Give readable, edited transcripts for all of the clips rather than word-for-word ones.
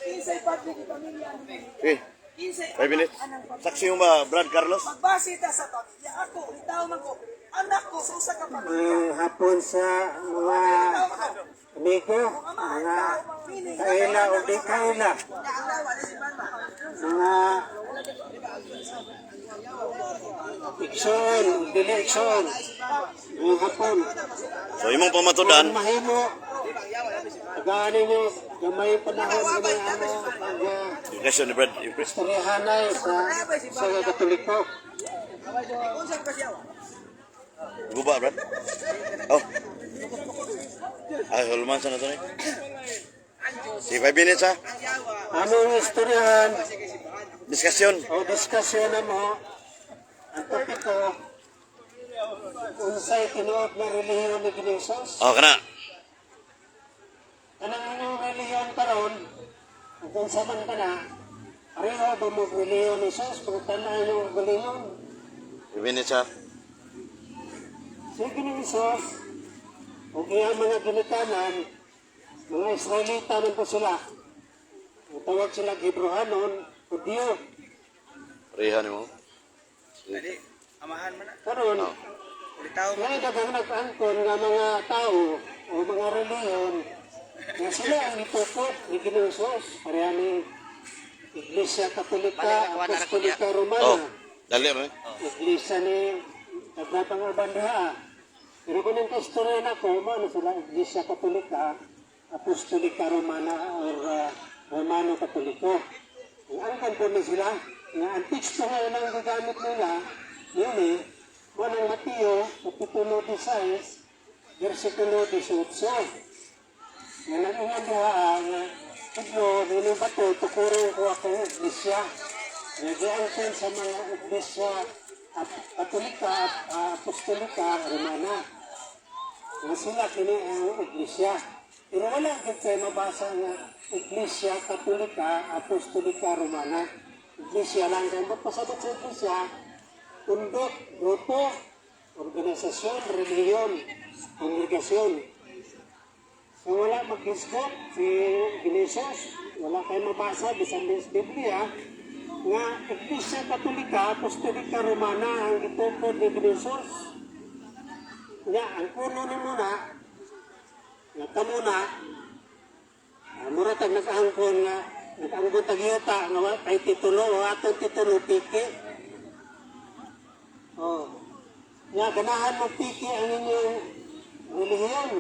Kinsay padre di pamilya ang Okay, Kinsay 5 minutes. anak anang pamilya. Saksi mo ba, Brad Carlos? Magbase ta sa pamilya. Ako, itaw man ko. Anak ko sa usa ka pamilya. Hapon sa mga Itaw man ko. amigo, mga kaila o di kaila, mga igsoon, dili igsoon, mga hapon. So, imong pamatudan, Kung mahimo, tagaan ninyo, gamay panahon, gamay ano, pag question ni Brad. istoryahanay sa Katoliko. Guba, Brad. Oh. Ay, hulman sa na to ni. Si 5 minutes ha. Anong istoryahan Diskusyon. o diskusyon na mo, ang topiko, unsay tinuod na relihiyon ni Jesus? Oh, kana. Kanang inyong relihiyon karon, kung unsa man ka na, pareho ba mo relihiyon ni Jesus? Pagkatanaw inyong relihiyon. 5 minutes ha. Sige ni Jesus, ug iyang mga ginikanan, mga Israelita man po sila. Ang tawag sila Hebrehanon, Hudyo. Pareha nimo. Dali, amahan man na. Karon, Oh. Ulitaw man. may daghang nag-angkon nga mga tao o mga relihiyon nga sila ang gitukod ni Ginoong Jesus. Pareha ni Iglesia Katolika, Apostolika Romana. Oh, dali mo. Iglesia ni Tagbapang uban diha. Pero kung ang kastorya na ko, mao na sila Iglesia Katolika, Apostolika Romana or Romano Katoliko. Ang angkon po na sila, nga ang teksto nga ang gagamit nila, yun eh, mo ng Mateo, Kapitulo 16, versikulo 18. Nga nag-ingon diha nga, Pedro, dili ba to, tukuran ko akong iglesia. Nga giangkon sa mga iglesia Katolika at Apostolika Romana. Nga sila kini ang iglesia. Pero wala gid kay mabasa nga Iglesia Katolika Apostolika Romana. Iglesia lang kay pasabot sa iglesia, tundok, grupo, organisasyon, relihiyon, kongregasyon. So wala maghisgot si Jesus, wala kay mabasa bisan sa Biblia nga Iglesia Katolika, Apostolika Romana ang gitukod ni Jesus. Nga ang kuno ni muna nga kamo na mura tag nag-angkon nga nag-angkon tag yuta nga wa kay titulo o atong titulo piki. Oh. Nga ganahan mo piki ang inyong relihiyon.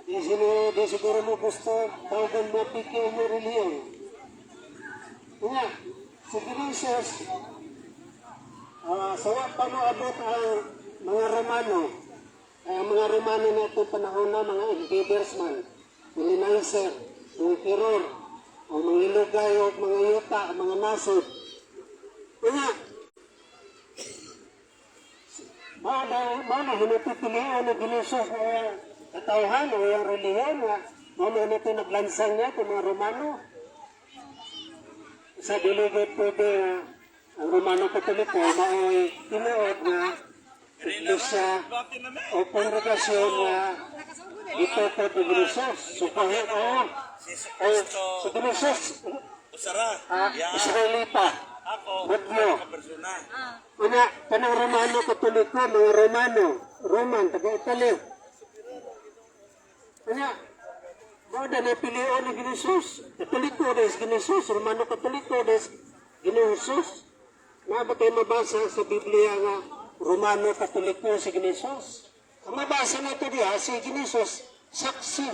Di, sino, di siguro mo gusto tawagan mo piki ang inyong relihiyon. Nga, si Jesus, sawa pa mo abot ang mga Romano. Ay, ang mga Romano na itong panahon na mga invaders man, colonizer, conqueror, o mga ilugay o mga yuta, mga nasod. Nga, mao na hinatutilian ni Jesus nga iyang katawhan o iyang relihiyon nga mao na ito naglansang niya itong mga Romano. Sa dili gyud pwede nga ang Romano Katoliko mao'y tinuod nga iglesia o kongregasyon nga gitukod ni Jesus. So kahit oo, o si Jesus Usara. Israelita, Ako, Hudyo. persona. Una, kanang Romano Katoliko, mga Romano, Roman, taga Italy. Una, mao na napilion ni Jesus. Katoliko des Jesus, Romano Katoliko des Jesus. Na ba kayo mabasa sa Biblia nga Romano Katoliko si Jesus? Ang mabasa na ito diha, si Jesus, saksi.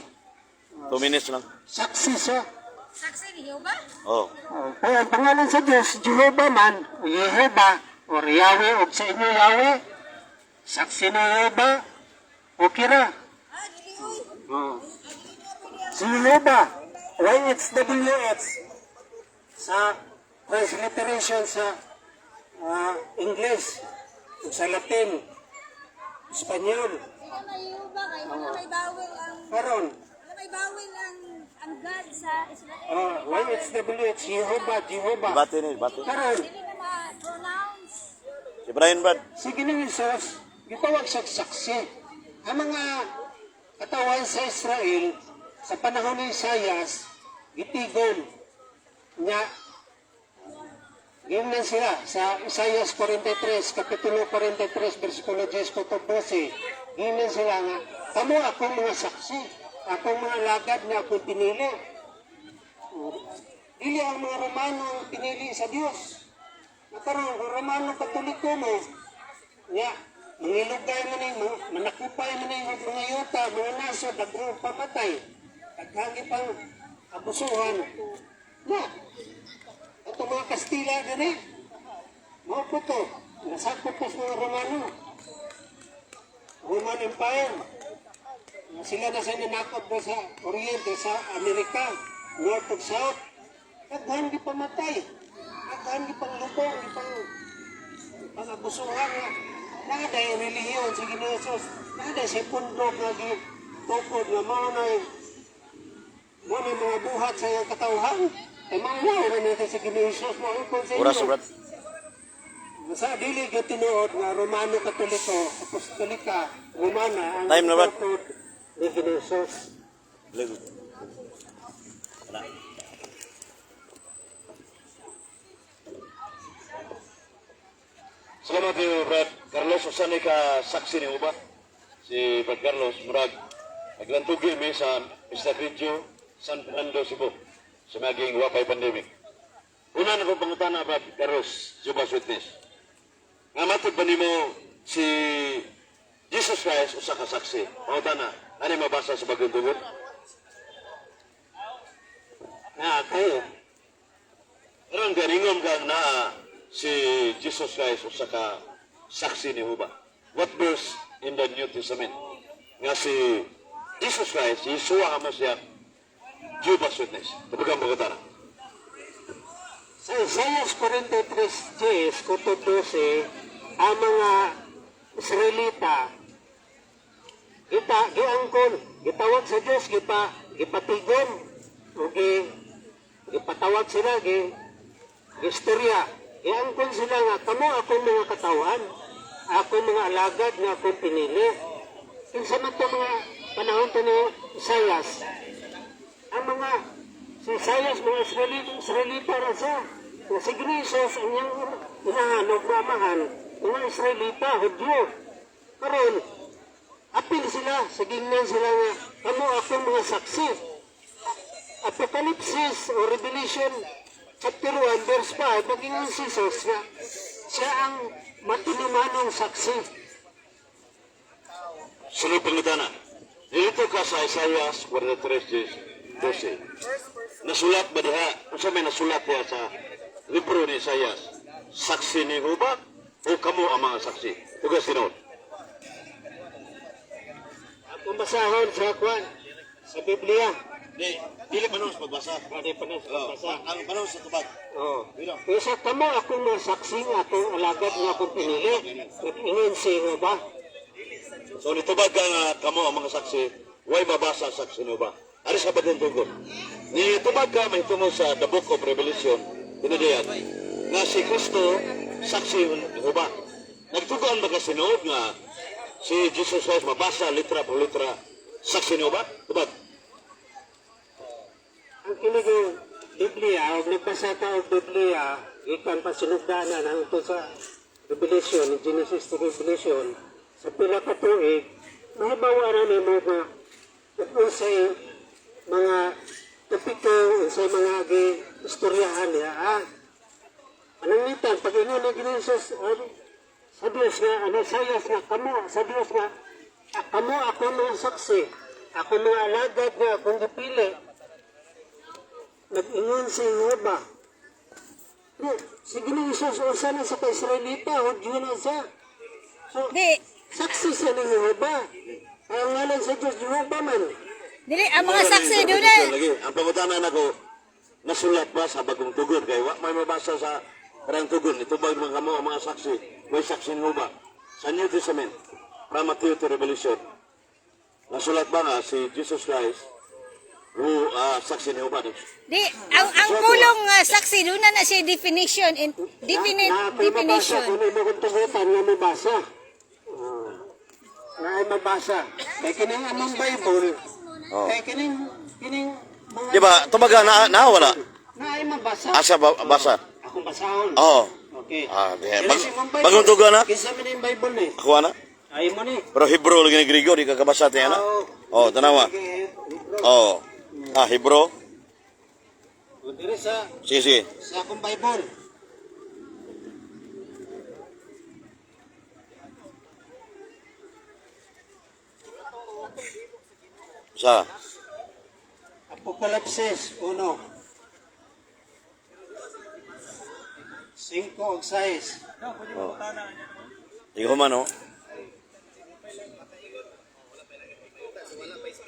2 minutes lang. Saksi siya. Saksi ni Jehovah? Oh. Oh, kaya ang pangalan sa Diyos, Jehovah man, o Jehovah, or Yahweh, o sa inyo Yahweh, saksi ni Jehovah, okay ra. Ah, dili oy. Oh. Si Jehovah, YHWH, sa transliteration sa English, ug sa Latin, Espanyol. Dili na Jehovah kay wala may bawel ang Karon, wala may bawel ang God sa Israel. oh, YHWH, Jehovah, Jehovah. Debate ni, debate. Karon, Dili na ma-pronounce. Si Brian, Brad. Si Ginoong Hesus, gitawag siya saksi. Ang mga katawan sa Israel, sa panahon ni Isayas, Gitigon nya gingnan sila sa Isaiah 43, Kapitulo 43, versikulo 10 to 12. Gingnan sila nga, kamo akong mga saksi, akong mga lagad na akong pinili. Dili ang mga Romano ang pinili sa Dios. Nakaroon, kung Romano Katoliko mo, nya, mangilugay man ni, manakupay man ni mga yuta, mga nasod, daghang pamatay, daghang pang abusuhan. Nya, ato mga Kastila diri, mao po to, nasakop po sa mga Romano. Roman Empire. Sila na sa nanakop na sa Oriente, sa Amerika, North ug South. Daghan gi pamatay. Daghan gi panglubong, gi pang pangabusuhan nga. Naa day relihiyon sa Ginoo Jesus. Naa day sa pundok nga gi tukod nga mao na mga buhat sa iyang katawhan. Kay mao na natin sa Ginoo Jesus, mao ang sa Oras, inyo. Brad. Sa dili gyud tinuod nga Romano Katoliko, Apostolika, Romana ang Time na, Brad. tukod ni Ginoo Jesus. Wala. Salamat kayo, Brad Carlos. Usa ni ka saksi ni ba? Si Brad Carlos, murag naglantugi mi sa Mr. Video, San Fernando, Cebu, sa maging wapay pandemic. Una na ko pangutana, Brad Carlos, Jehovah's Witness. Nga matod ba nimo si Jesus Christ usa ka saksi? Pangutana, ano mabasa sa Bagong Tugod? Na kayo. Karon ganingon kang naa si Jesus Christ usa ka saksi ni Huba. What verse in the New Testament? Nga si Jesus Christ, Yeshua HaMashiach, Jehovah's Witness. Tabagang pagkatara. Sa Isaiah 43:10, kuto 12, ang mga Israelita, kita, giangkon, gitawag sa Diyos, gipa, gipatigon, o gipatawag sila, gistorya, giangkon sila nga, kamo akong mga katawan, akong mga alagad nga akong pinili. Kinsa man to mga panahon to ni Isaias, ang mga si Isaias, mga Israelita, Israelita ra siya. Nga si Jesus, ang iyang inahan o mamahan, mga Israelita, Hudyo. Karon, apil sila, sa gingnan sila nga, kamo akong mga saksi. Apocalypse o Revelation chapter 1 verse 5, naging si Jesus nga, siya ang matinumanong saksi. Sunod pangutana. Dito ka sa Isaiah 43, 12. Nasulat ba diha? Unsa may nasulat diha sa libro ni Isaiah? Saksi ni Huba o kamo ang mga saksi? Tugas tinuod. Kung basahon sa kwan, sa Biblia, Di, dili pa sa pagbasa. pwede pa na sa pagbasa. Ang panahon sa tubag. Oo. Isa kamo akong mga saksi nga akong alagad nga akong pinili. Nag-ingon si ba? So nitubag ka nga kamo ang mga saksi, way mabasa ang saksi niyo ba? Ari sa bagong tungkol. Nitubag ka may tungod sa The Book of Revelation, tinadiyan, nga si Kristo saksi niyo ba? Nagtugon ba ka sinuod nga si Jesus Christ mabasa litra por litra saksi niyo ba? Tubag. Ang kinig ng Biblia, o nagbasa ka og Biblia, gikan pa sinugdanan hangtod sa Revelation, Genesis to Revelation, sa pila ka tuig, mahibaw ra nimo nga unsay mga topiko, unsay mga gi istoryahan niya. Ah, Pananglitan, pag ingon ni Jesus, sa Diyos nga, ano, sa Diyos nga, kamo, sa Diyos nga, ah, kamo ako mga saksi, ako mga alagad nga akong gipili. Nag-ingon si Jehova. Di, si Ginoong Jesus, usa na sa ka-Israelita, Hudyo na siya. So, Di, saksi siya ni Jehova. Ang ngalan sa Diyos, Jehova man. dili ang mga saksi doon na. Lagi, ang pangutana nako, nasulat ba sa bagong tugon? Kay wa may mabasa sa karang tugon. Itubag mga kamo ang mga saksi. May saksi niyo ba? Sa New Testament, from Matthew to Revelation, nasulat ba nga si Jesus Christ who saksi niyo ba? Di ang pulong nga saksi doon na siya definition in definite Na, ako'y mabasa, definition. kung imo kong tugutan nga mabasa. Oh. Na ay mabasa. Kay kining among Bible, Oh. kay kining kining Mga Di ba? Tubaga na na wala. Na ay mabasa. Asa ba, basa? Akong basahon. Oo. Okay. Ah, di. Dili si mong Bible. Bagong tuga na? Kinsa man yung Bible ni? Ako ana. Ay mo ni. Pero Hebrew lagi ni Griego di ka kabasa ti ana. Oh, tanawa. Sige, Hebrew. Oh. Ah, Hebrew. O, Dili sa Sige, sige. sa akong Bible. Sa. Apokalipsis 1. 5 og 6. Oh. Ikaw man oh.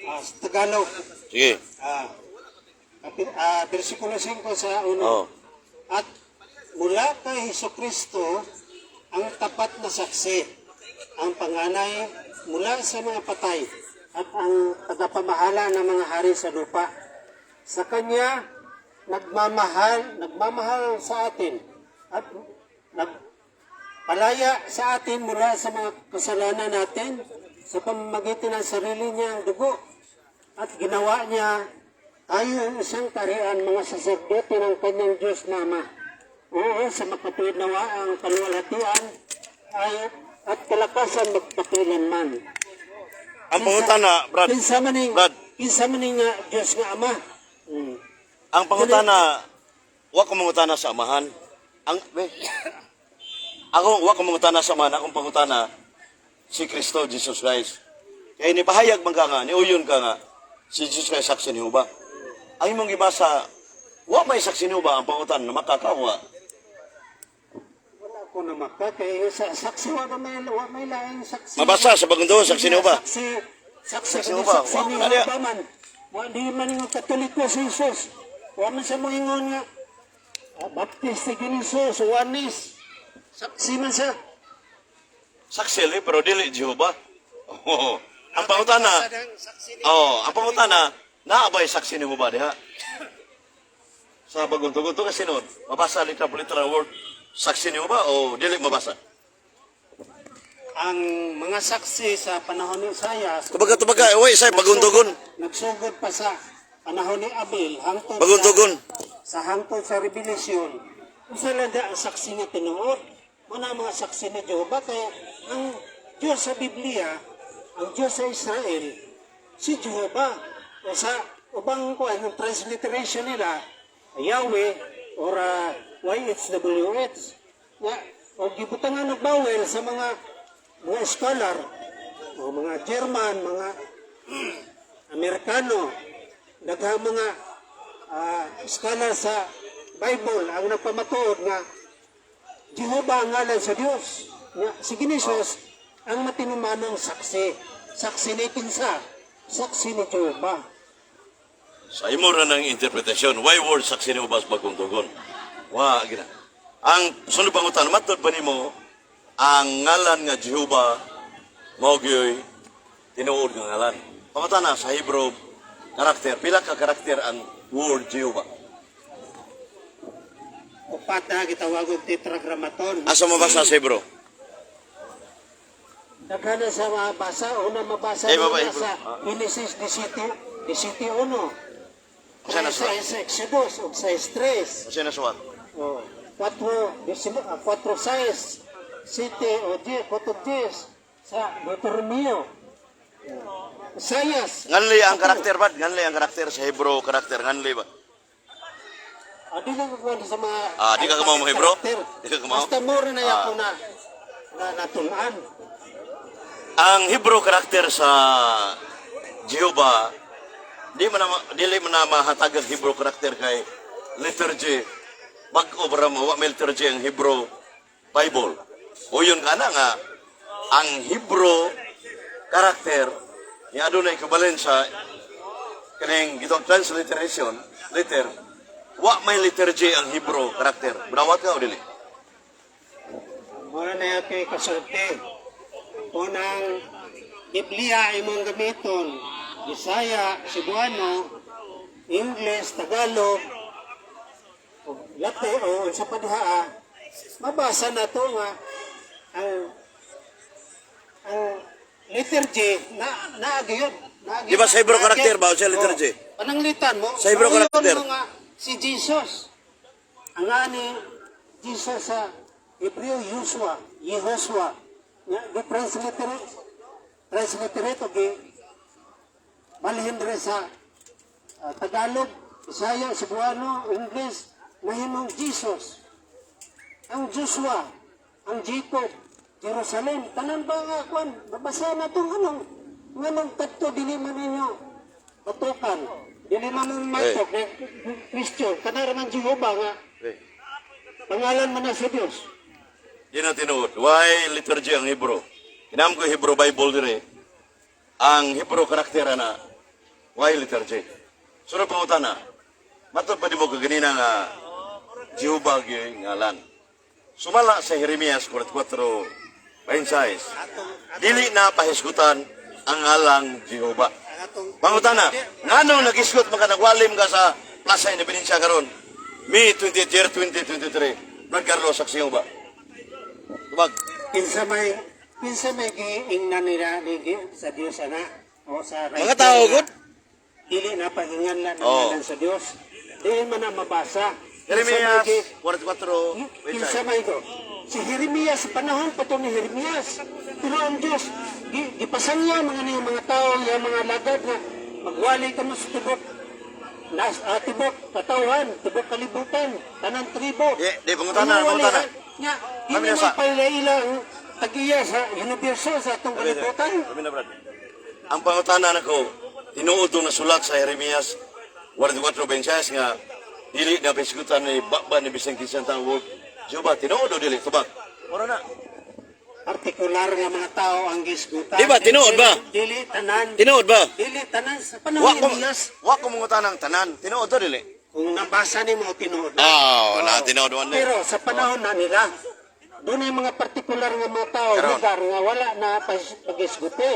Ah, sa Tagalog. Sige. Versikulo 5 sa 1. Oh. At mula kay Hesus Kristo ang tapat na saksi, ang panganay mula sa mga patay at ang tagapamahala ng mga hari sa lupa. Sa kanya nagmamahal sa atin at nagpalaya sa atin mula sa mga kasalanan natin sa pamamagitan ng sarili niyang dugo at ginawa niya tayo ang isang tarian, mga saserdote ng kanyang Diyos na Ama. Oo, sa makatuwid nawa ang kaluwalhatian ay at kalakasan magpakailanman. Ang pangutana, Brad. Kinsa man ning Brad. kinsa man ning nga Diyos nga Ama. Mm. Ang pangutana, wa ko mangutana sa amahan. Ang be, ako wa ko mangutana sa amahan, akong pangutana si Kristo Jesus Christ. Kay nipahayag man ka nga, niuyon ka nga, si Jesus Christ saksi ni Huba. Ang imong gibasa, wa may saksi ni Huba ang pangutana na makakawa. Wala ko na maka kay sa saksi wa may laing saksi. Mabasa sa bagong tuon, saksi ni Huba. Saksi saksi Saksi saksi, Huba. saksi ni Wa- ano Huba man. Wa di man nga Katoliko si Jesus. Wa man sa moingon nga Baptist si Jesus, Juanis. Saksi man siya. Saksi eh, pero dili Jehova. Oo. Ang pangutana, oh, ang pangutana, naa ba'y saksi ni Huba diha? Sa bagong tugon to kasi noon, mabasa literal po literal word, saksi ni Huba o dili mabasa? Ang mga saksi sa panahon ni Isaias Tubaga tubaga, uy, say bagong tugon. Nagsugod pa sa panahon ni Abel hangtod Bagong sa, tugon. sa hangtod sa Revelation. Usa lang da ang saksi nga tinuod. Muna ang mga saksi ni Jehovah kay ang Diyos sa Biblia, ang Diyos sa Israel, si Jehovah. O sa ubang kuan ang transliteration nila, Yahweh or YHWH. Ya, o gibutangan og bawel sa mga scholar o mga German, mga Amerikano, daghang mga scholar sa Bible ang nagpamatuod nga Jehovah ang ngalan sa Dios. Nga si Jesus ang matinumanong saksi. Saksi ni kinsa? Saksi ni Jehovah. Sa imo ra ng interpretasyon, why word saksi ni Huba sa bagong tugon? Wa gina. Ang sunod pangutana, matod ba nimo ang ngalan nga Jehova mao gyoy tinuod nga ngalan? Pangutana sa Hebrew karakter, pila ka karakter ang word Jehova? Upat na gitawag og tetragrammaton. Asa mabasa sa Hebrew? Daghan na sa mabasa, una mabasa Eh, baba, nila sa Ah. Genesis 17, 17:1. Usa na suwat? 6 Exodus ug 6:3. Usa na suwat? Oh, 4 4 6 7 o 10, 4 10 sa Deuteronomio. Isaias. Nganli ang karakter ba? Nganli ang karakter sa Hebrew karakter nganli ba? Ah, di ka kukuha sa mga Ah, di ka kumaw mo, Hebro? karakter. Di ka kumaw? Basta mo rin na Ah. ako na na natulaan. Ang Hebrew karakter sa Jehovah di man na, dili man na mahatag ang Hebrew karakter kay liturgy bag-o bara mo wa may liturgy ang Hebrew Bible. O yun ka na nga ang Hebrew karakter ni adunay kabalin sa kaning gitong transliteration letter wa may liturgy ang Hebrew karakter. Budawat ka o dili? Mura na yan kay kasulti. Unang Biblia imong gamiton, Bisaya, Cebuano, English, Tagalog, o Late o unsa pa diha ah, mabasa na to nga ang letter J na naa gyud. Di ba sa Hebrew character ba o sa letter J? Oh, pananglitan mo. Sa Hebrew kauyon character. mo nga si Jesus. Ang ani Jesus sa Hebreo Yusua, Yehoshua. Nga gi transliterate transliterate o gi balhin diri sa Tagalog, Bisaya, Cebuano, English, nahimong Jesus. Ang Joshua, ang Jacob, Jerusalem, tanan ba nga kwan, babasa na itong anong, nganong kadto dili man ninyo batukan, dili man ninyo matok, eh. Christian, kanara man Jehovah nga, Eh, pangalan man na sa Dios. di na tinuod. Why liturgy ang Hebrew? Kinam ko Hebrew Bible dire. Ang Hebrew karakter na why liturgy? Sunod pangutana. Matod pa di mo kaganina nga Jehovah gyud ngalan. Sumala sa Jeremias 44:26. Dili na pahisgutan ang ngalang Jehovah. Pangutana, nganong nagisgot maka nagwalim ka sa Plaza Independencia karon? May 28 year 2023. Brad Carlos, saksi mo ba? Tubag. Kinsa may giingnan nila ni sa Dios ana o sa Mga tao gud. Dili na pahinganlan ang Oo. ngalan sa Dios. Dili man na mabasa. Kinsa may Jeremias Kinsa 44:26. may ko? Si Jeremias, sa panahon pa to ni Jeremias. Pero ang Diyos, gipasan niya mga niya mga tao, niya mga lagad na magwali ka mo sa tibok. Tibok katawhan, tibok kalibutan, tanan tribo. Di, pangutana, Ano, pangutana. Nya, Kami hindi na mo pailaila ang tagiya sa universo sa atong kalibutan. Kami na, Brad. Ang pangutana nako, tinuod tong nasulat sa Jeremias 44:26 nga dili na pahisgutan ni baba ni bisan kinsang tao. Jehovah, tinuod o dili? Tubag. Ora na. Partikular nga mga tao ang gisgutan. Di ba, tinuod ba? Dili tanan. Tinuod ba? Dili tanan sa panahon Wa ni ko Jeremias. wa ko mangutana ang tanan. Tinuod o dili? Kung nabasa ni mo tinuod. Ah, wala tinuod man. Pero sa panahon na nila, doon ay mga partikular nga mga tao, Karon. lugar nga wala na pag-isgute.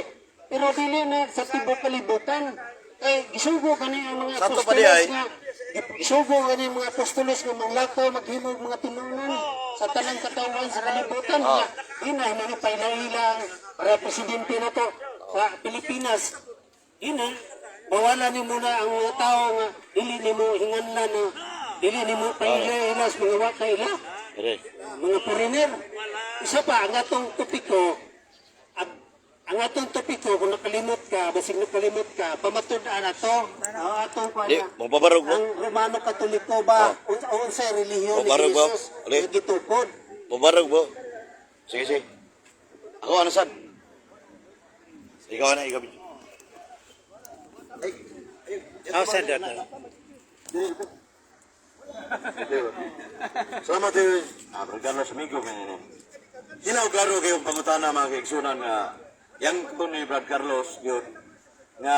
Pero dili na sa tibok kalibutan. Eh, gisugo kani ang mga Sa ato pa di apostoles ay. nga, gisugo kani ang mga apostoles nga manglakaw, maghimog mga tinunan sa tanang katawan sa kalibutan. Nga, di na, hindi pa ilang para presidente na to sa Pilipinas. Di na, bawalan ni muna ang mga tao nga dili nimo hinganlan na dili nimo paila-ilas mga wa kaila mga foreigner. Isa pa, ang atong topiko, ang atong topiko, kung nakalimot ka, basig nakalimot ka, pamatud-an ato, ang atong kuan Di, na, mapabarog mo. ang Romano Katoliko ba, unsay relihiyon ni Mapabarog ba? Jesus, Ali. nga gitukod. Mubarog mo. Sige, sige. Ako, ano sad? Ikaw na, ikaw. Ako sa data. Salamat eh. Ah, Brad Carlos, amigo. May Ginaw klaro kayong pangutana mga kaigsunan nga yang ko ni Brad Carlos yun nga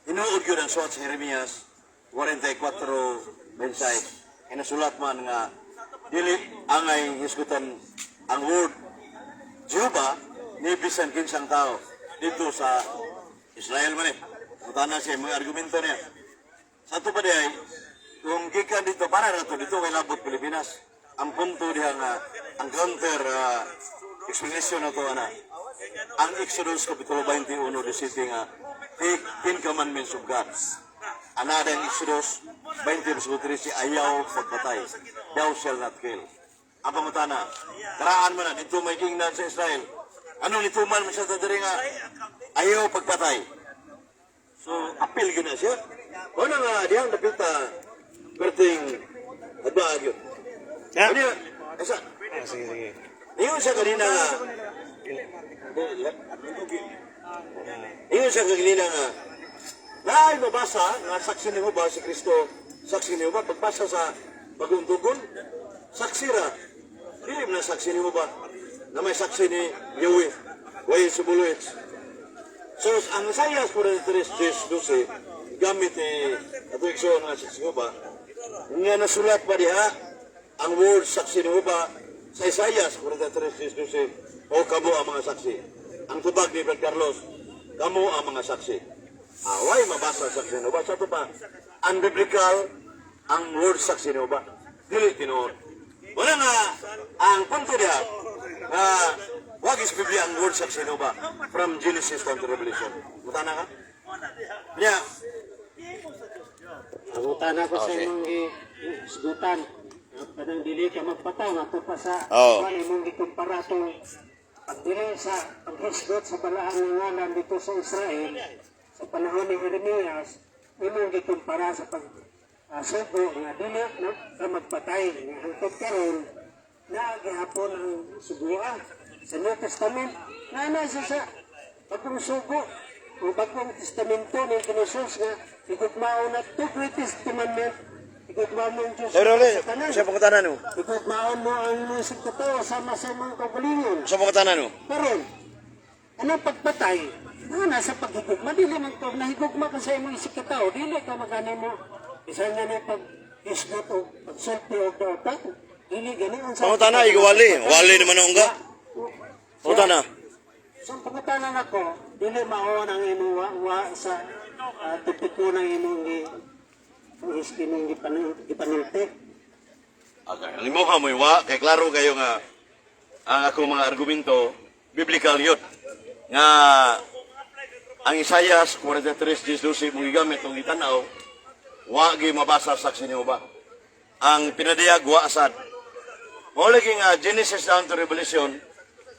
hinuod yun ang suwat sa Jeremias 44:26 ay nasulat man nga dili angay hisgutan ang word Jehovah ni bisan kinsang tao dito sa Israel man eh. Pangutana siya, mga argumento niya. Sa ato pa di ay, kung gikan dito, para na to, dito kay labot Pilipinas. Ang punto diha nga, ang counter explanation na to, ana, ang Exodus Kapitulo 21, 17 nga, take 10 commandments of God. Anada ang Exodus 20, verse 13, ayaw pagpatay. Thou shall not kill. Ang pangutana, karaan mo na, dito may kingdom sa Israel. Anong nituman mo siya sa diri nga, ayaw pagpatay. So, appeal yun na siya. Wala nga, diyang dapita, perting, adbaag yun. Ya. Ano yun? Asa? Ah, sige, sige. Ingon siya kanina nga, ingon siya kanina nga, naay mabasa, nga saksi ni ba si Kristo, saksi ni ba, pagbasa sa bagong tugon, saksi ra, dili man na saksi ni ba, na may saksi ni Yahweh, way sumuluits. So, ang Isaiah 43:12, gamit ni ato igsoon nga saksi mo ba, nga nasulat pa diha, ang word saksi ni ba, sa Isaiah 43:12, o kamo ang mga saksi. Ang tubag ni Brad Carlos, kamo ang mga saksi. Away mabasa saksi ni ba? Sa ito pa, unbiblical ang word saksi ni ba? Dili tinuod. Wala nga, ang punto diha, nga wag is Biblia ang word saksi ni ba? From Genesis down to Revelation. Mutana ka? Nya, Pangutana ko sa Okay. imong hisgutan. Kanang dili ka magpatay, mato pa sa Oo. kuan imong gikumpara tong pagdili sa paghisgot sa balaan ng ngalan dito sa Israel sa panahon ni Jeremias, imong gikumpara sa pag sugo nga dili no, ka magpatay nga hangtod karon naa gihapon ang sugua sa New Testament na na siya sa bagong sugo o bagong testamento ni Jesus nga igugmaon na two greatest commandment, igugmaon mo ang Diyos Pero Rolly, sa tanan. sa pangutana no? Igugmaon mo ang imong katao sama sa imong kaugalingon. Sa pangutana no? Karon, anong pagpatay? Nga nasa paghigugma, dili man ka, nahigugma ka sa imong isip katao, dili ka magani mo, bisan nga na pag isgot o pagsulti o daotang, dili gani ang sa. Pangutana, igwali. Wali naman ang ka. Pangutana. Sa pangutana nako, dili mao ang imong wa sa tupiko ng imong gi is imong gipanulti. Okay. Ang imuha mo wa kay klaro kayo nga ang akong mga argumento biblical yun. Nga ang Isayas 43:12 mong gigamit ang gitanaw, wa gi mabasa saksi niyo ba? Ang pinadiyag wa sad. Mao lagi nga Genesis down to Revelation,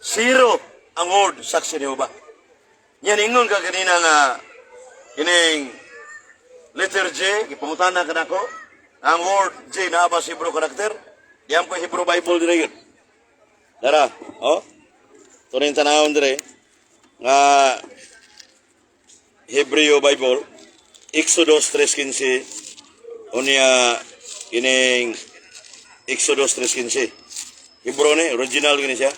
zero ang word saksi niyo ba? Yan ingon ka kanina nga kining letter J, gipangutana ka nako. Ang word J na ba sa Hebrew character? Diyan ko Hebrew Bible dire yun. Dara, oh. Ito na yung tanawon dire. Nga Hebreo Bible, Exodus 3.15, unya kining Exodus 3.15. Hebrew ni, original gini siya.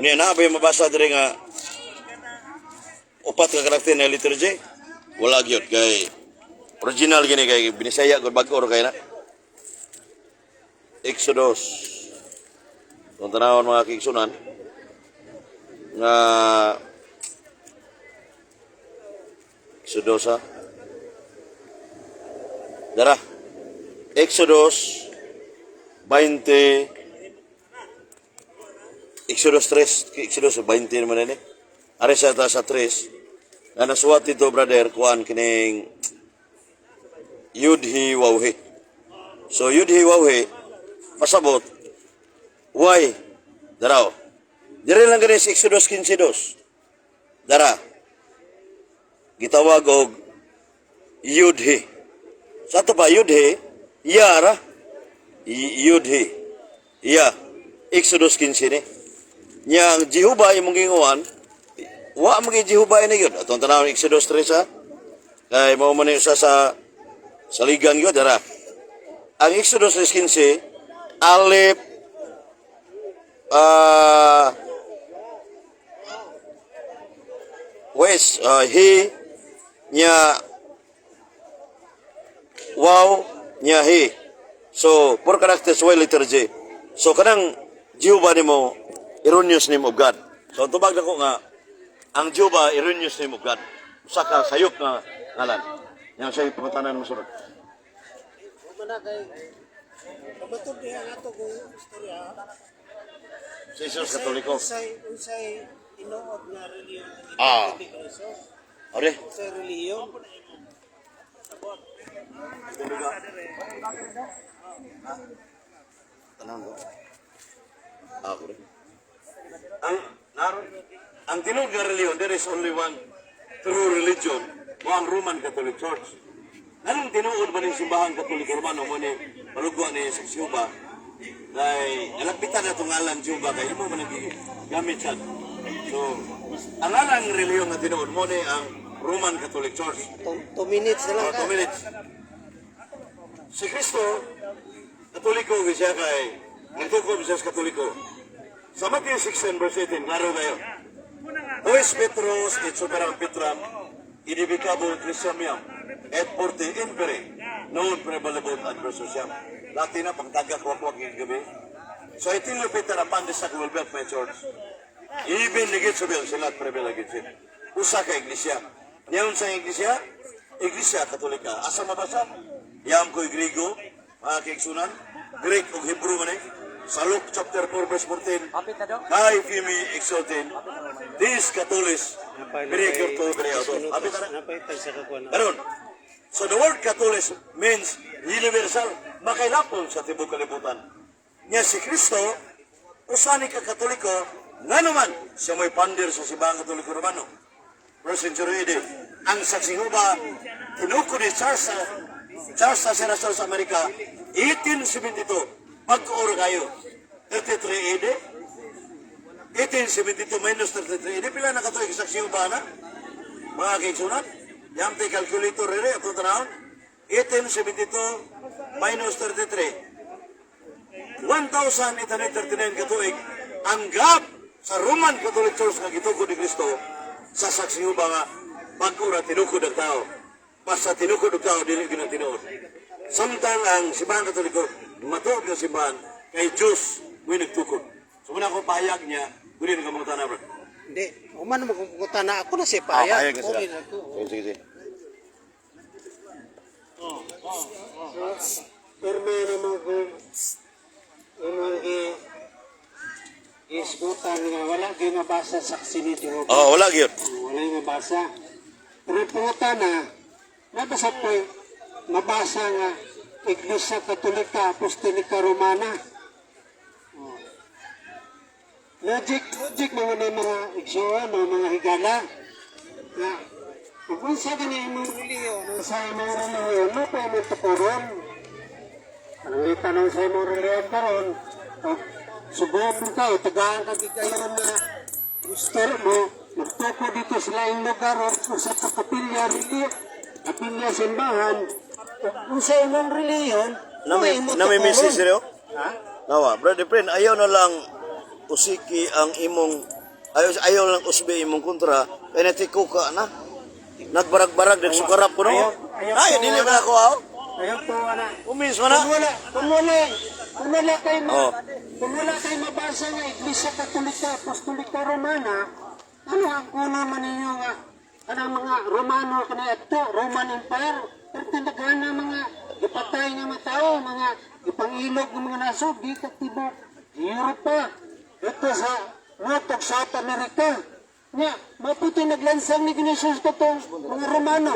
Unya na ba yung mabasa dire nga upat ka karakter na letter J? Wala gyud kay original gini kay binisaya gud bag-o ra kay na. Exodus. Kung tanawon mga kiigsunan nga Exodus ha. Dara. Exodus 20, Exodus 3, Exodus 20 naman ini. Are sa 3. Nga nasuwat dito, brother, kuan kining Yudhi Wawhi. So Yudhi Wawhi pasabot why daraw. Dire lang gani sa Exodus 15:2. Dara. Gitawag og Yudhi. Sa ato pa Yudhi, Yara Yudhi. Ya. Exodus 15 ni. Nya ang Jehovah imong ginguan, wa man gyud Jehovah ini yun. Atong tanawon Exodus 3 sa kay mao man ni usa sa saligan gyud dara. Ang Exodus 3:15, Alif wes he nya wow nya he. So, four characters y letter J. So, kanang Jehovah nimo erroneous name of God. So, ang tubag nako nga ang Jehovah erroneous name of God. Usa ka sayop nga ngalan. Yang sa pangutanan mo sunod. Wala kay pamatod diha nato kung istorya. Si Jesus Katoliko. Unsay unsay tinuod nga relihiyon ang gitawag ni Jesus? Ore. Unsay relihiyon? Tanang ko. Ako rin. Ang naron ang tinuod nga relihiyon, there is only one true religion, mo ang Roman Catholic Church. Anong tinuod ba ning simbahan Katoliko Romano mo ni palugwa ni sa Jehovah? Kay nalagpitan na itong ngalan Jehovah kay imo man ang gamit siya. So, ang ngalan relihiyon nga tinuod mo ni ang Roman Catholic Church. 2 minutes na lang Oh, 2 minutes. Si Kristo, Katoliko gyud siya kay nagtukod siya sa Katoliko. Sa Matthew 16 verse 18, klaro kayo. Hois Petros et superam Petram, inibicabo Ecclesiam meam, et porte impere, non prevalebot adversosiam. Latin na, pangtagak wakwak yung gabi. So I tell you, Peter, upon this I will build my church. Even the gates of hell shall not prevail against it. Usa ka iglesia. Niyon sa iglesia, Iglesia Katolika. Asa mabasa? Yam ko'y Griego, mga kaigsunan. Greek o Hebrew man eh. Sa Luke chapter 4 verse 14, Kai fimi exultin, this Catholics, Breaker to Breaker. Apit na. Napay tag sa kakuan. Karon, so the word Catholic means universal, makailapon sa tibok kalibutan. Nya si Kristo, usa ni ka Katoliko, nga naman siya mo'y pander sa Simbahang Katoliko Romano. First century AD. Ang saksi Jehova, tinukod ni Charles, Charles Russell sa Amerika, 1872, pag-uro kayo. 33 AD, 1872 minus 33 AD, pila na katuig saksi Jehova na? Mga kaigsunan, yam tay calculator rere, ato tanawon. 1872 minus 33. 1,839 katuig ang gap sa Roman Catholic Church nga gitukod ni Kristo sa saksi ba nga bag-o ra tinukod ang tao. Basta tinukod ang tao, dili gyud ang tinuod. Samtang ang simbahan Katoliko, matuod nga simbahan kay Diyos mo'y nagtukod. So muna ko pahayag niya, guni nga mga tanawon. Hindi, human mo kung na ako na siya pahayag. Pahayag na sila. Okay na ko. Sige, sige, sige. Pero may mo kung imong gi isgutan nga wala gyud mabasa saksi ni Jehovah. Oh, wala gyud. Wala yung mabasa. Pero pangutan na, nabasa po, mabasa nga Iglesia Katolika Apostolika Romana. Oh. Logic, logic mga na mga igsoon o mga higala. Na, kung unsa gani imong relihiyon, sa imong relihiyon, no pa imong tukuron. Ang itanong sa imong relihiyon karon, o subukan ka, o tagaan ka gigayon na gusto mo, magtuko dito sa laing lugar o sa kapilya, relihiyon, kapilya simbahan, kung sa imong relihiyon, Nami, imong nami tukuron. message rin, oh. Ha? Nawa, brother friend, ayaw na lang usiki ang imong ayaw ayaw lang usbi imong kontra kay natiko ka na. Nagbarag-barag nagsukarap ko no. Ayaw Ay, po, dili wala. man ako aw. Ayaw po, ana. Umins man na. Kung wala, kung wala, kung wala kayo, ma- Oh. kung wala kayo mabasa nga Iglesia Katolika, Apostolika Romana, ano ang kuno man ninyo nga kanang mga Romano kana adto, Roman Empire, pero tindagan na mga gipatay nga mga tao, mga gipangilog ng mga nasod, di ka tibok Europa, dito sa North ug South America. Nya, maputi naglansang ni Jesus katong mga Romano.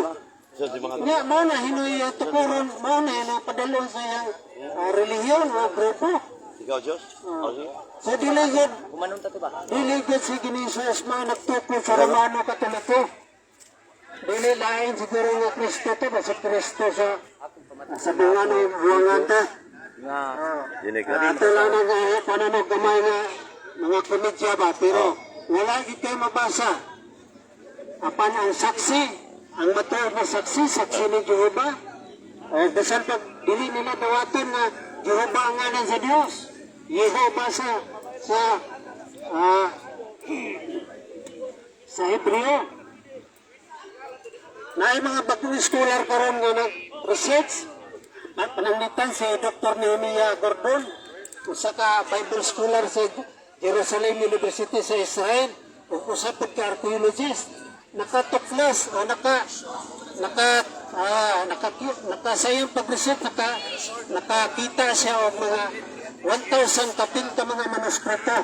Sa di mga Nga, mao na hinoy tukuron, mao na hinoy padalon sa iyang relihiyon o grupo. Ikaw, Diyos? Oh, sige. So dili gud dili gud si Ginoo mao nagtukod sa Romano Katoliko. Dili lain siguro nga Kristo to, basta Kristo sa sa bunga ng buwangan ta. Dili ka. Ato lang nang pananog gamay nga mga komedya ba, pero wala gid kayo mabasa. Apan ang saksi, ang matuod na saksi, saksi ni Jehova. Eh, bisan pag dili nila dawaton na Jehova ang ngalan sa Dios. Jehova sa sa ah, sa Hebreo. Naay mga bagong scholar karon nga nag-research. Pananglitan si Dr. Nehemiah Gordon, usa ka Bible scholar sa Jerusalem University sa Israel, ug usa pud ka archaeologist. Nakatuklas o naka naka ah, naka naka sa iyang pag-research naka nakakita siya og mga 1,000 kapil ka mga manuskrito.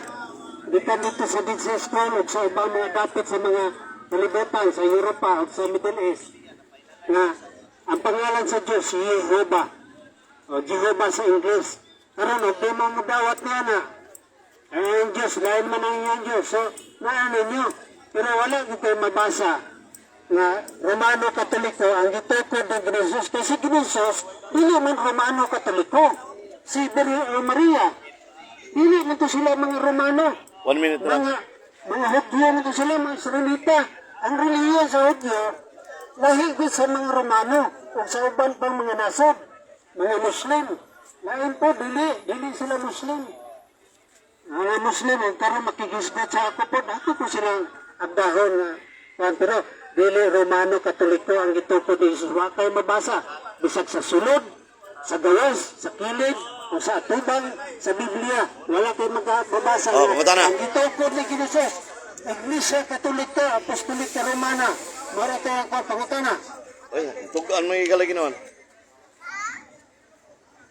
Dito dito sa Dead Sea Scroll ug sa ubang mga dapit sa mga kalibutan sa Europa ug sa Middle East na ang pangalan sa Diyos, Jehovah. O Jehovah sa Ingles. Karon og di mo madawat niya na. Ang iyong Diyos, lain man ang iyong Diyos. So, naano ninyo. Pero wala gid kayo mabasa nga Romano Katoliko ang gitukod ng Jesus. Kasi Jesus, dili man Romano Katoliko. Si Maria, dili man to sila mga Romano. One minute na lang. Mga, mga Hudyo na to sila, mga Israelita. Ang relihiyon sa Hudyo, lahi gud sa mga Romano o sa uban pang mga nasod, mga Muslim. Lain po, dili, dili sila Muslim. Mga Muslim, ang karon makigisgot sa ako po, ako po silang abdahon nga. Kuan, pero dili Romano Katoliko ang gitukod ni Jesus. Wa kayo mabasa. Bisag sa sulod, sa gawas, sa kilid, o sa atubang, sa Biblia. Wala kayo mabasa. Oh, pumunta na. Ang gitukod ni Jesus, Iglesia Katolika, Apostolika Romana. Mara tayo ang pangutana. Ay, tugaan mo yung ikalagi naman.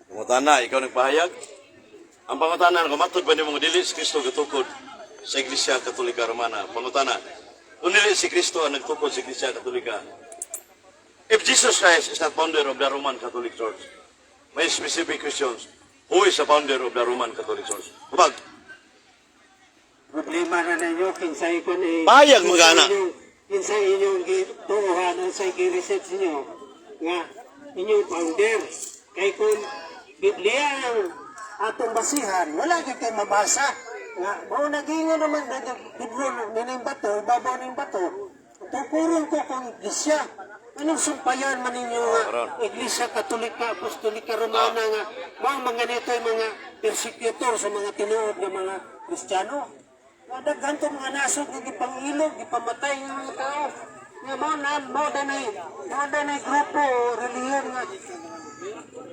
Kumuta na, ikaw nagpahayag. Ang pangutana ko, matod ba nimo nga dili si Kristo gatukod sa Iglesia Katolika Romana? Pangutana, kung dili si Kristo ang nagtukod sa Iglesia Katolika, if Jesus Christ is not founder of the Roman Catholic Church, may specific questions, who is the founder of the Roman Catholic Church? Kubag, Problema na ninyo, kinsay ko ni... Payag, mga anak. Kinsay inyong gituohan, unsay gi-research ninyo, nga inyong founder. Kay kung Biblia ang atong basihan, wala gyud kay mabasa. Nga, mao nagingon naman na libro nining bato, babaw ning bato, tukuron ko kung iglesia. Anong sumpayan man ninyo nga Karon. Iglesia Katolika, Apostolika Romana nga mao mga nito ay mga persecutor sa mga tinuod nga mga Kristiyano. Nga daghan to mga nasod nga gipangilog, gipamatay nga mga tao. Nga mao danay grupo o relihiyon nga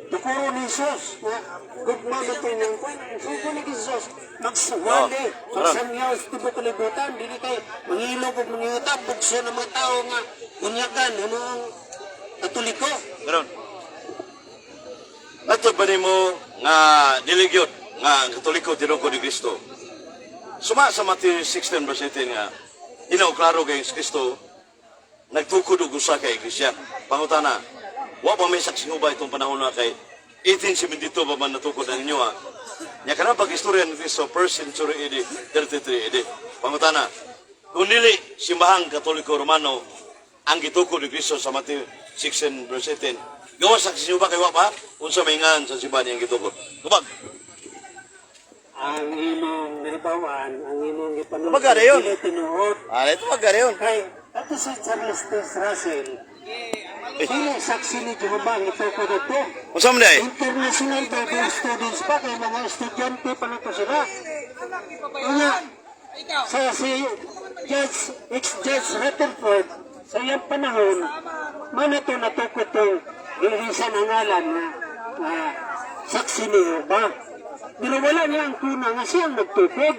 tukuro ni Jesus nga gugma man to niyang kwan. Sugo ni Jesus magswali, Oh, magsangyaw sa tibuok kalibutan, dili kay mangilog ug mangiutab bugso ng mga tao nga kunyagan ano ang Katoliko. Karon. Matod ba nimo nga dili gyud nga ang Katoliko tinukod ni Kristo? Suma sa Matthew 16 verse 18 nga inaw klaro kay Kristo nagtukod og usa ka iglesia. Pangutana, wa pa may saksi ba itong panahon na kay 1872 pa man natukod ang inyo ha? Nya kanang pag-istorya ni Kristo, first century AD, 33 AD. Pangutana, kung dili simbahang Katoliko Romano ang gitukod ni Kristo sa Matthew 16 verse 18, gawa saksi ba kay wa pa? Unsa may ngan sa simbahan niyang gitukod? Tubag. Ang imong nahibawan, ang imong gipanulti, Kumbaga, dayon. dili tinuod. Ah, ito magayon. Kay ato si Charles T. Russell, dili saksi ni Jehovah ang itukod ito. Unsa man day? International Bible Students pa, kay mga estudyante pa na to sila. Una, sa si Judge, ex-Judge Rutherford, sa iyang panahon, man ito natukod itong gilisan ang ngalan na saksi ni Jehovah. Pero wala niya ang kuna nga siyang nagtukod.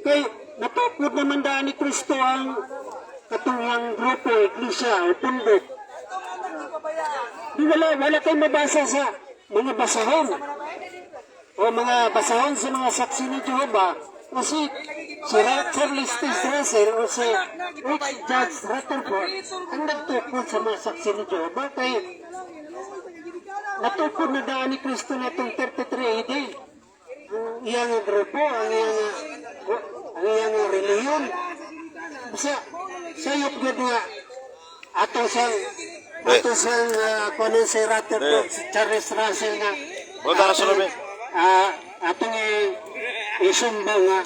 Kay natukod naman daan ni Kristo ang katungang grupo, iglesia o pundok. Di wala kayong mabasa sa mga basahon o mga basahon sa mga saksi ni Jehovah kasi si Charles T. Russell o si ex-Judge Rutherford ang nagtukod sa mga saksi ni Jehovah kay natukod na daan ni Kristo na itong 33 AD ang iyang grupo, ang iyang reliyon. Basta sayop gud nga ato siyang kuno si Rutherford, si Charles Russell nga Punta na sa labi. Atong isumbong nga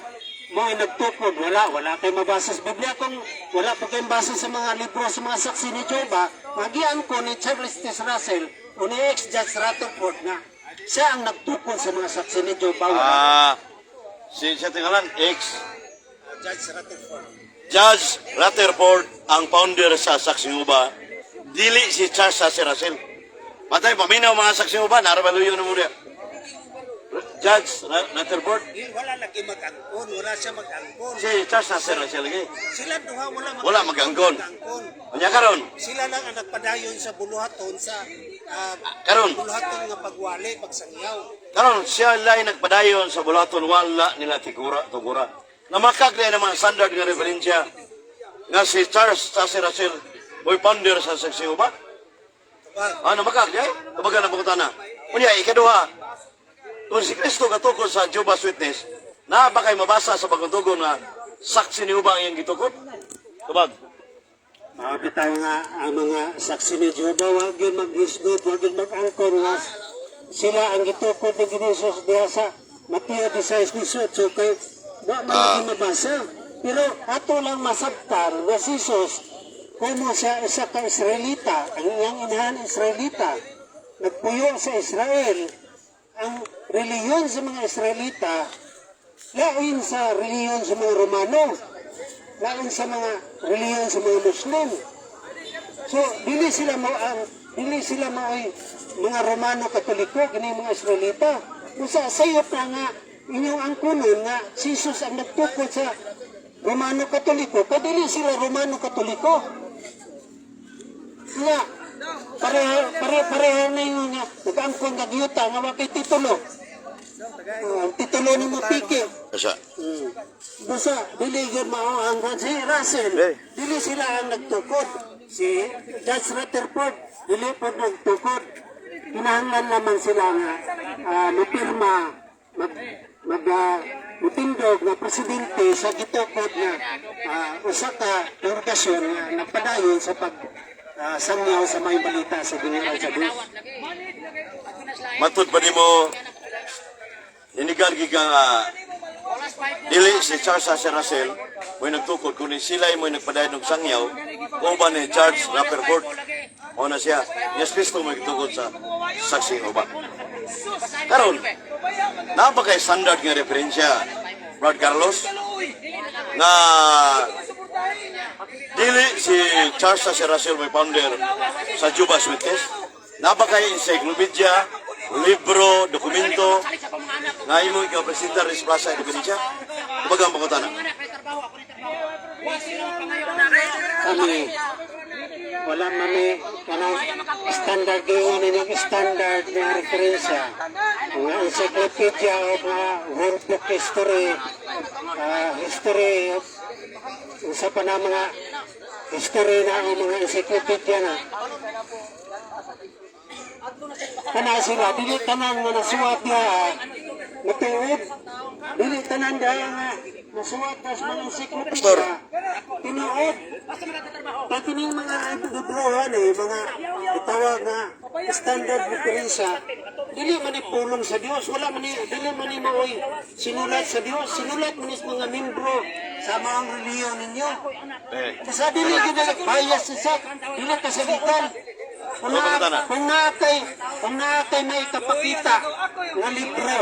mo ay nagtukod, wala kay mabasa sa Biblia. Kung wala pa kayong basa sa mga libro sa mga saksi ni Jehovah, magian ko ni Charles T. Russell o ni ex-Judge Rutherford na siya ang nagtukod sa mga saksi ni Jehovah. Wala. Si siya tingalan ex Judge Rutherford. Judge Rutherford ang founder sa Saksi Uba. Dili si Charles Saksi Russell. Matay, paminaw mga Saksi Uba, narabaluyo na mo niya. Judge Rutherford, Wala lagi mag-angkon, wala siya mag-angkon. si Charles Saksi Russell lagi. Sila duha wala mag Wala mag-angkon. Mag-angkon. Unya karon, Sila lang ang nagpadayon sa buluhaton sa karon, buluhaton nga pagwali, pagsangyaw. karon siya lay nagpadayon sa bulaton wala nila tigura tugura. Namakag na mga standard nga referensya nga si Charles Saksi Russell mo'y founder sa Saksi Uba. Ano makag di ay? Tubagan ang pangutana. Unya ikaduha, kung si Kristo gatukod sa Jehovah's Witness, na ba kay mabasa sa bagong tugon nga saksi ni Uba ang iyang gitukod? Tubag. Mga bitaw nga ang mga saksi ni Jehovah, wag yun mag-isgot, wag yun mag-angkon nga sila ang gitukod ni Jesus diha sa Mateo 16:18 kay wa man lagi mabasa. Pero ato lang masabtan nga si Jesus como siya isa ka Israelita, ang iyang inahan Israelita, nagpuyo sa Israel, ang relihiyon sa mga Israelita lain sa relihiyon sa mga Romano, lain sa mga relihiyon sa mga Muslim. So dili sila maoy mga Romano Katoliko kini mga Israelita. Usa sayop na nga inyong angkunon nga si Jesus ang nagtukod sa Romano Katoliko, kay dili sila Romano Katoliko. Nga pareho pareho pareho na yun nga nag-angkon nga yuta nga wa kay titulo. Oh, ang titulo ni mo piki. Asa. Basta, dili yun mao ang si Russell. Eh. Dili sila ang nagtukod. Si Judge Rutherford, dili po nagtukod. Kinahanglan naman sila nga mupirma, mag, mag mutindog na presidente sa gitukod nga usa ka kongregasyon nga nagpadayon sa pag sangyaw sa may balita sa Ginoo sa Dios. Matud ba nimo ninigal giga nga dili si Charles Asher Russell mo'y nagtukod kundi sila mo'y nagpadayon og sangyaw uban ni Charles Rutherford. Mao na siya. Yes Kristo mo'y nagtukod sa saksi uban. Karon, naa ba kay standard nga referensya, Brad Carlos, nga dili si Charles Asher Russell may founder sa Jehovah's Witness? Naa ba kay encyclopedia, libro, dokumento nga imo ikaw presentar sa Plaza Independencia? Kumbaga ang pangutana. Kami wala mami kanang standard gyud ninyong standard nga referensya, mga encyclopedia o mga world book history, history of usa pa na mga history na ang mga encyclopedia na kana sila. Dili tanan nga nasuwat nga matuod. Dili tanan dahil nga nasuwat na sa mga Pastor. encyclopedia tinuod. Kaya kining mga librohan eh, mga itawag nga standard referensya, dili man ni pulong sa Dios, wala man ni, dili man ni maoy sinulat sa Dios, sinulat man ni sa mga membro sa mga relihiyon ninyo. Eh, Kasi dili gyud na bias sa dili kasalitan. Kung na, kung naa kay may kapakita nga libro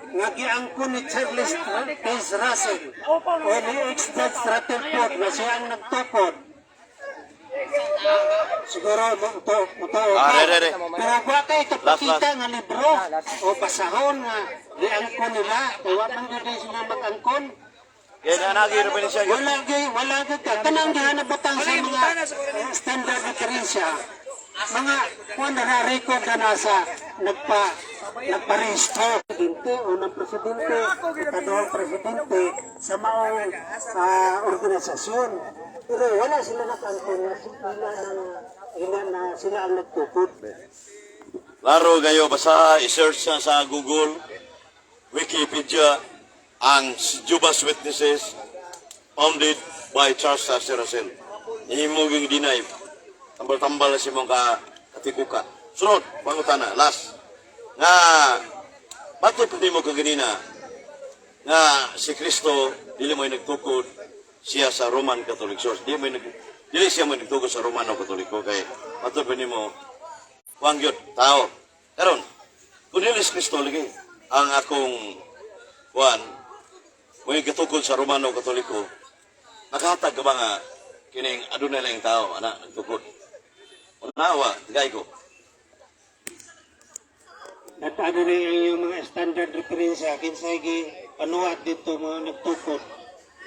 nga giangkon ni Charles Taze Russell o ni ex-Judge Rutherford na siya ang nagtukod, siguro mo to to. Ah, re, re, re. Pero wa kay kapakita Last, nga libro o basahon nga giangkon nila, kay wa man gyud sila mag-angkon. Kaya na nagi referensya yun. Wala gyud ka. Kanang gihanabutang sa mga standard referensya, mga kuan na record na nasa nagparehistro. Presidente o ng presidente, ikaduhang presidente sa maong organisasyon. Pero wala sila nakaangkon na sila, ina na sila ang nagtukod. Laro kayo, basta i-search na sa Google, Wikipedia, ang Jehovah's Witnesses founded by Charles Taze Russell. Imo yung deny. Tambal-tambal na si mong ka katikuka. Sunod, pangutana, last. Nga, bakit pa mo kaganina nga si Kristo dili mo nagtukod siya sa Roman Catholic Church? Dili siya mo nagtukod sa Romano Katoliko kay matod pa nimo kuang gyud tao. Karon, kung dili si Kristo lagi ang akong kuan mo katukod sa Romano Katoliko, nakahatag ka ba nga kining adunay lang tao ana nagtukod? Unawa, tagay ko. At ano na yung mga standard referensya, kinsay gi panuwat dito mga nagtukod,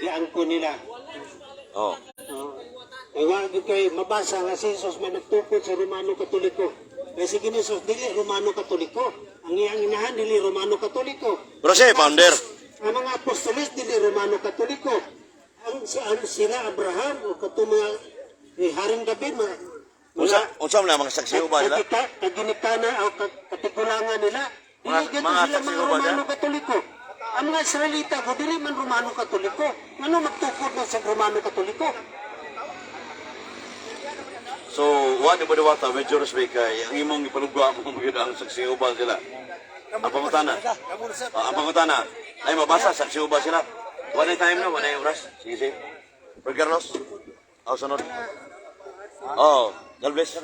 giangkon nila. Oh. Oo. Kay wa gyud kay mabasa nga si Jesus man nagtukod sa Romano Katoliko. Kay si Jesus dili Romano Katoliko. Ang iyang inahan dili Romano Katoliko. Pero siya founder. Ang mga apostoles dili Romano Katoliko. Ang sila Abraham o katong mga Haring David mga Unsa man ang mga saksi ba sila? Kaginikana o katigulangan nila. Dili gyud Mga sila saksi mga ba Romano Katoliko. Ang mga Israelita ko dili man Romano Katoliko. Ngano magtukod na sa Romano Katoliko? So, wa ni mo medyo respect kay ang imong ipalugwa mo gyud ang saksi uban sila. Ang pangutana. Ah, ang pangutana. Ay mabasa saksi uban sila. Wa na time na, wa na oras. Sige, sige. Brother Carlos. Oh, sunod. Oh, God bless.